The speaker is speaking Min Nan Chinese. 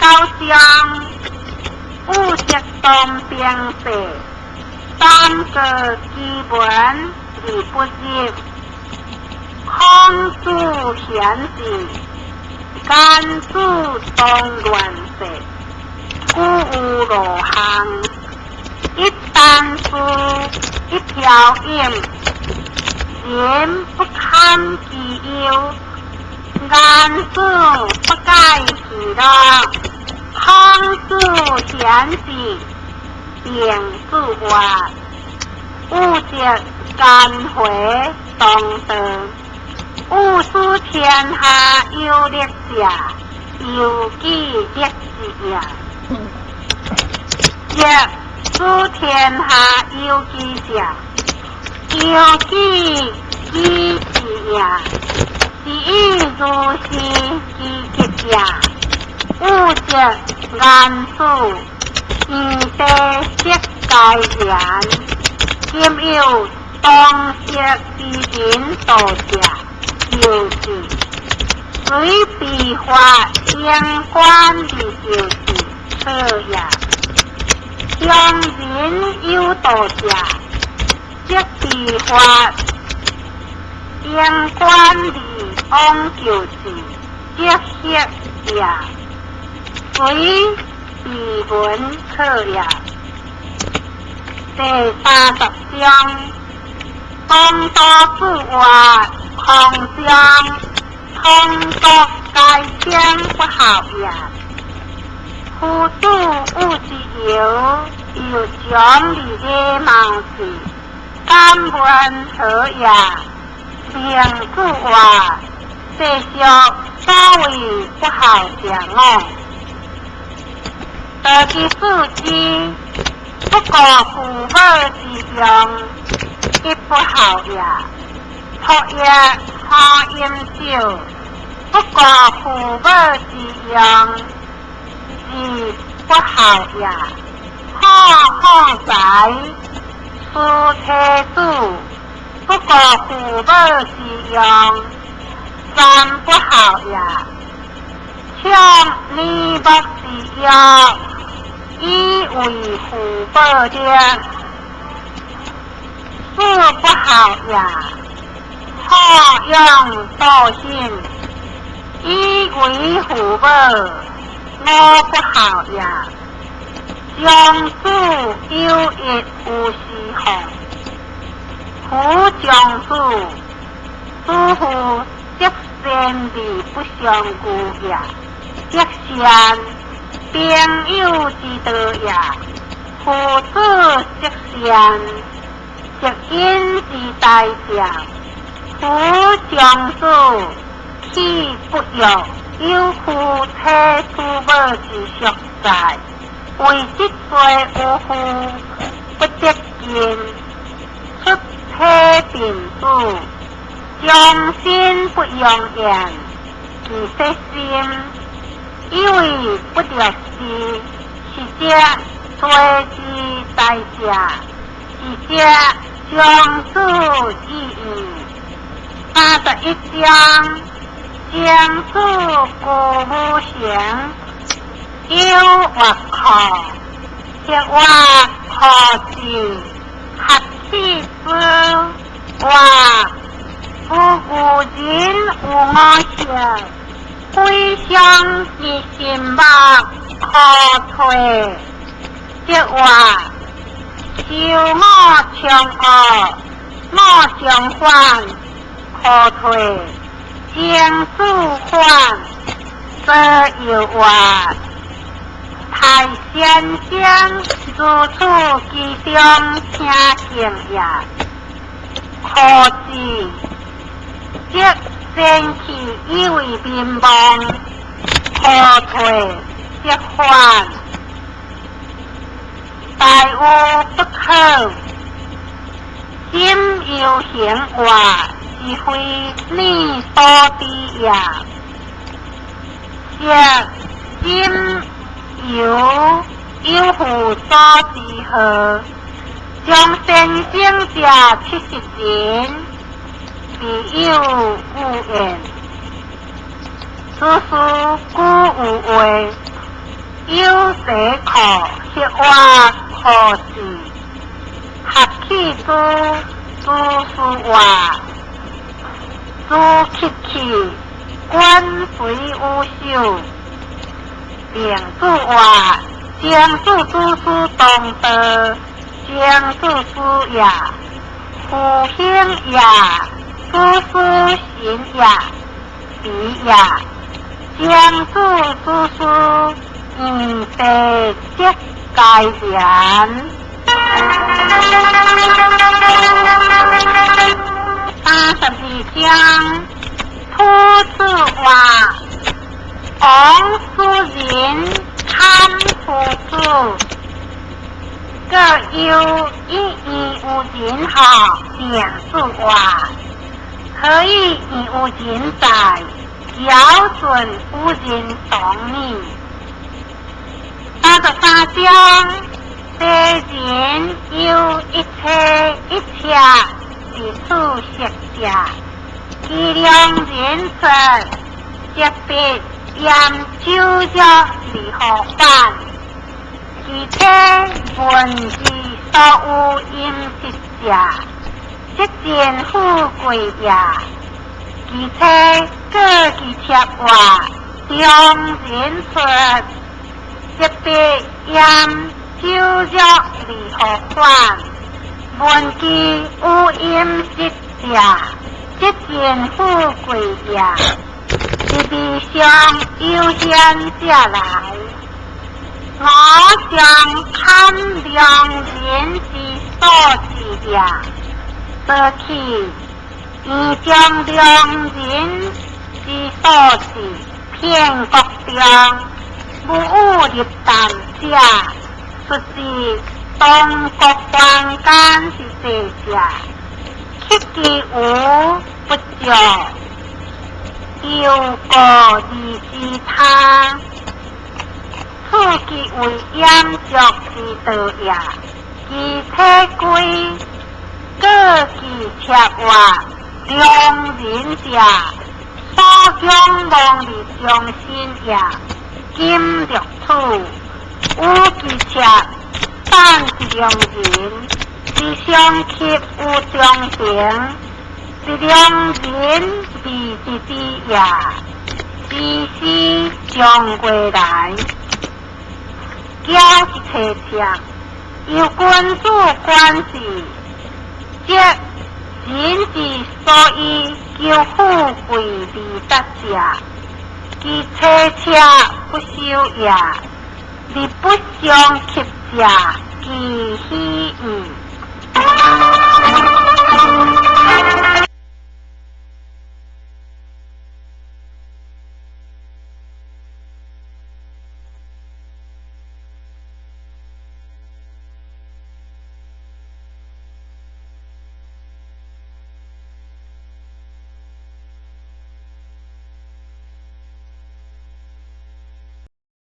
九章，有則當兵勢，三過其門而不入。孔子賢治，顏子當亂世，古有羅項，一箪食，一瓢飲，人不堪其憂。顏子不改其樂，孔子賢治，孟子活。有則干回當道，有使天下有力者，由其力之也。則使天下有智者，由其智之也。是以如是其極也。有則顏子，黃帝則該言。今有當食之人道者，由之；隨彼法應觀而就之，錯也。鄉人有道者，則彼法應觀而往就之，則克也。隨彼文可也。第30章，東都子曰：孔將，通國皆稱不孝也。夫子有之猷，猶長而禮貌事，敢問何也？孟子曰：世俗所謂不孝者五。得其四之，不顧父母之用，亦不孝也；託業好飲酒，不顧父母之用，亦不孝也。好好財，思妻子，不顧父母之用，三不孝也。強女僕之約，以為父母者，四不孝也。好養道心，以為父母，五不孝也。將子有一有時候，夫將子，子父則善而不相顧也。則善，朋友之道也。父子則善，則恩之大者。夫將子，豈不欲有負妻父母之孰哉？為質罪有父，不得進。出體貧子，將身不用言，其色心，以為不著事，是則罪之大者，是則將子已矣。31章，將子居武城，有樂庫，或曰可之，合氣之，曰：夫古人有五行，非相之心目可退，則曰：受我長惡，我相反，可退。將子反，則又曰：太先生如此其中聽見也。可知，則先去以為民亡，可退則反，大無不可。心猶行活，是非你所知也。則心猶有乎所知何？將先生者70人，未有有言。此事古有話，有西可歇活可字，合氣珠珠書活，朱乞氣關水無秀，定主活，正主主書當道，正主書也，復興也，主書神也，比也，正主主書黃地則該言。32章，土子活，王叔仁堪夫子，各有一義有人號定主活，何以義有人在？標準有人當呢？33章，世人有一切一切之處識者，其良人出，則必厭酒藥而何反？其體文字所有音色者，則真富貴也。其體過其切活，良人出，則必厭酒藥而何反？文字有音色者，則真富貴也。一味上有賢者來，我將堪良人之所知者，得去；伊將良人之所知，騙國中無有入淡者，出自東國官間之濟者，乞其無不足，求過而知他，處其為掩足之道也。其體規過其切活，良人者，所將亡而終身也。金六處有其切，但是良人，之相給有忠誠，是良人未之之也。之時將過來，驕是凄切，由君主管事，則人之所以求富貴而得者，其凄切不修也。而不相給者，其喜矣。